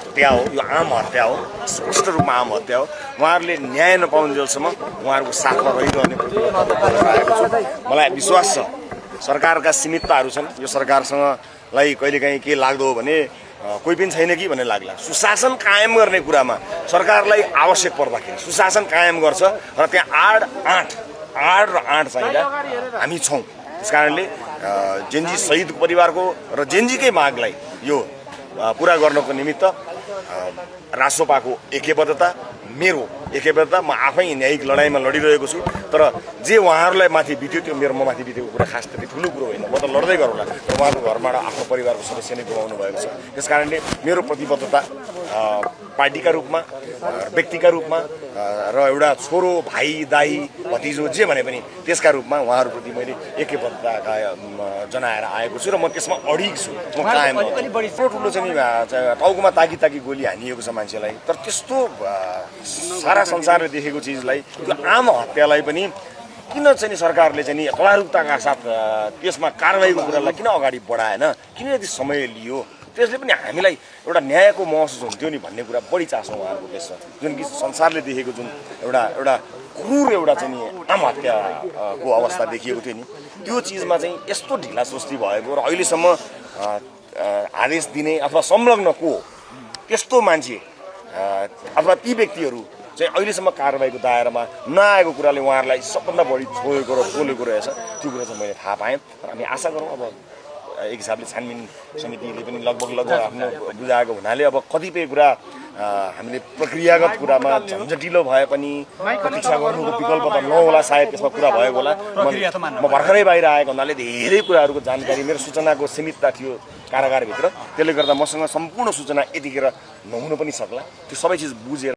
हत्या हो, यो आम हत्या हो, स्पष्ट रूपमा आम हत्या हो। उहाँहरूले न्याय नपाउन्जेलसम्म उहाँहरूको साथमा रहिरहने मलाई विश्वास छ। सरकारका सीमितताहरू छन्, यो सरकारसँगलाई कहिलेकाहीँ के लाग्दो हो भने कोही पनि छैन कि भन्ने लाग्ला। सुशासन कायम गर्ने कुरामा सरकारलाई आवश्यक पर्दाखेरि सुशासन कायम गर्छ र त्यहाँ आड र आँट चाहिँदा हामी छौँ। त्यस कारणले जेनजी शहीद परिवारको र जेनजीकै मागलाई यो पुरा गर्नको निमित्त रासोपाको एकबद्धता, मेरो एकबद्धता, म आफै न्यायिक लडाइँमा लडिरहेको छु। तर जे उहाँहरूलाई माथि बित्यो त्यो मेरो म माथि बितेको कुरा खास त्यति ठुलो कुरो होइन। म त लड्दै गरौँला, र उहाँको घरबाट आफ्नो परिवारको सदस्य नै गुमाउनु भएको छ। त्यस कारणले मेरो प्रतिबद्धता पार्टीका रूपमा, व्यक्तिका रूपमा र एउटा छोरो, भाइ, दाई, भतिजो जे भने पनि त्यसका रूपमा उहाँहरूप्रति मैले एकबद्धता जनाएर आएको छु र म त्यसमा अडिग छु। म कायम ठुलो चाहिँ नि टाउकोमा ताकी गोली हानिएको छ मान्छेलाई। तर त्यस्तो सारा संसारले देखेको चिजलाई, त्यो आम हत्यालाई पनि किन चाहिँ सरकारले चाहिँ नि कलारुकताका साथ त्यसमा कारबाहीको कुरालाई किन अगाडि बढाएन, किन यति समय लियो? त्यसले पनि हामीलाई एउटा न्यायको महसुस हुन्थ्यो नि भन्ने कुरा बढी चासो उहाँहरूको त्यसमा, जुन कि संसारले देखेको जुन एउटा क्रूर एउटा चाहिँ नि आम हत्याको अवस्था देखिएको थियो नि, त्यो चिजमा चाहिँ यस्तो ढिलासुस्ती भएको र अहिलेसम्म आदेश दिने अथवा संलग्न को त्यस्तो मान्छे अथवा ती व्यक्तिहरू चाहिँ अहिलेसम्म कारबाहीको दायरामा नआएको कुराले उहाँहरूलाई सबभन्दा बढी छोएको र पोलेको रहेछ। त्यो कुरा चाहिँ मैले थाहा पाएँ। हामी आशा गरौँ अब एक हिसाबले छानबिन समितिले पनि लगभग आफ्नो बुझाएको हुनाले अब कतिपय कुरा हामीले प्रक्रियागत कुरामा झन्झटिलो भए पनि प्रतीक्षा गर्नुको विकल्प त नहोला, सायद त्यसमा कुरा भएको होला। म भर्खरै बाहिर आएको हुनाले धेरै कुराहरूको जानकारी, मेरो सूचनाको सीमितता थियो कारागारभित्र, त्यसले गर्दा मसँग सम्पूर्ण सूचना यतिखेर नहुन पनि सक्ला। त्यो सबै चिज बुझेर